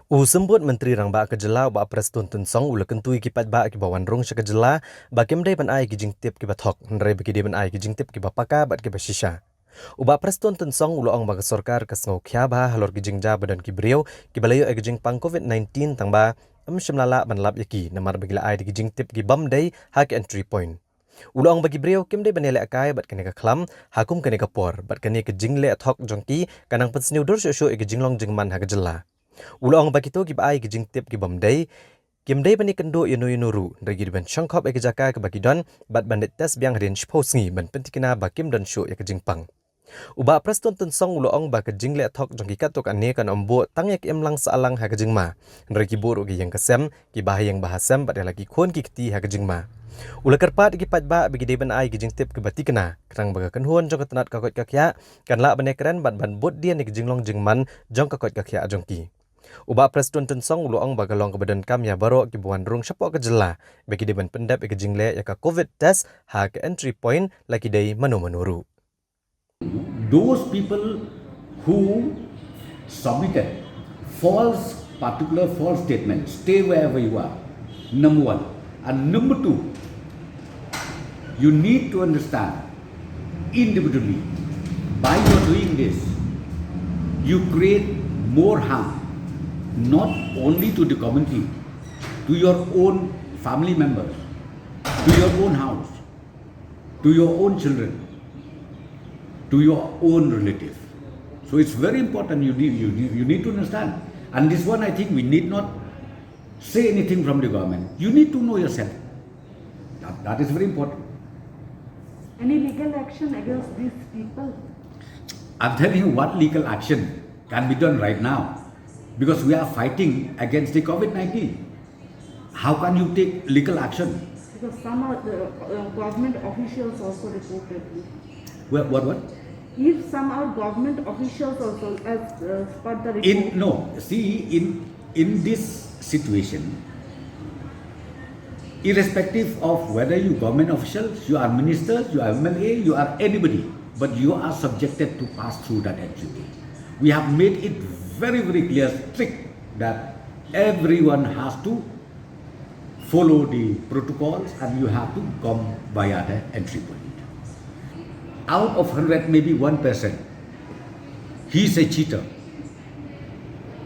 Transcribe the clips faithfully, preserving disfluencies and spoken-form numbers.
U Symbud Myntri Rangbah ka jylla, u Bah Prestone Tynsong, u la kyntu ïa ki paidbah kiba wan rung sha ka jylla ba kim dei ban ai ki jingtip kiba thok, hynrei ba ki dei ban ai ki jingtip kiba paka bad kiba shisha. U Bah Prestone Tynsong u la ong ba ka sorkar ka sngewkhia bha halor ki jingjia ba don ki briew kiba la ïoh ïa ka jingpang covid nineteen tang ba ym shym la lah ban lap ïa ki namar ba ki la ai da ki jingtip ki bym dei ha ka entry point. U la ong ba ki briew kim dei ban ïalehkai bad kane ka khlam ha kum kane ka por, bad kane ka jingleh thok jong ki ka nang pynsniew dur shuh shuh ïa ka jinglong jingman ha ka jylla. U la ong ba kito kiba ai ki jingtip ki bym dei kim dei ban ïakynduh ïano ïano ruh, hynrei ki dei ban shongkhop ïa ka jaka kaba ki don bad ban leit test biang hadien shiphew sngi ban pyntikna ba kim don shuh ïa ka jingpang. U Bah Prestone Tynsong u la ong ba ka jingleh thok jong ki katto katne kan ym buh tang ïa ka imlang sahlang ha ka jingma, hynrei ki buh ruh ki ïing ka sem, ki bahaïing bahasem bad ïa la ki khun ki kti ha ka jingma. U la kyrpad ïa ki paidbah ba ki dei ban ai ki jingtip kiba tikna, khnang ba ka kynhun jong ka tnat ka koit ka khiah kan lah ban ïakren bad ban bud dien ïa ka jinglong jingman jong ka koit ka khiah jong ki. U Bah Prestone Tynsong u la ong ba ka long kaba donkam ïa baroh kiba wan rung shapoh ka jylla ba ki dei ban pyndep ïa ka jingleh ïa ka covid test ha ka entry point, la ki dei mano mano ruh. Those people who submitted false, particular false statements, stay wherever you are. Number one. And number two, you need to understand individually, by your doing this, you create more harm, not only to the community, to your own family members, to your own house, to your own children, to your own relative. So it's very important. You need, you need, you need to understand. And this one, I think we need not say anything from the government. You need to know yourself. That, that is very important. Any legal action against these people? I'm telling you what legal action can be done right now, because we are fighting against the covid nineteen. How can you take legal action? Because some are the uh, government officials also reportedly. What, what, what? If some are government officials also, as uh, per the report. In, no, see, in, in this situation, irrespective of whether you government officials, you are ministers, you are M L A, you are anybody, but you are subjected to pass through that entry point. We have made it very, very clear, strict, that everyone has to follow the protocols and you have to come via the entry point. Out of hundred, maybe one person, he is a cheater.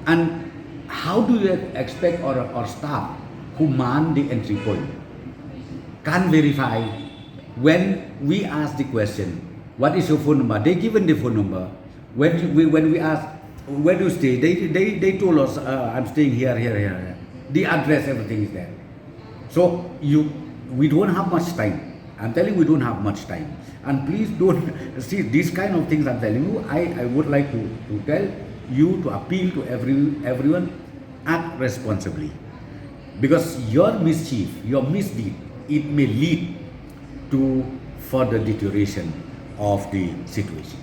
And how do you expect our, our staff who man the entry point can't verify when we ask the question, "What is your phone number?" They given the phone number. When we, when we ask, "Where do you stay?" They, they, they told us, uh, "I'm staying here, here, here, here." The address, everything is there. So you, we don't have much time. I'm telling you, we don't have much time. And please don't see these kind of things I'm telling you. I, I would like to, to tell you, to appeal to every, everyone, act responsibly. Because your mischief, your misdeed, it may lead to further deterioration of the situation.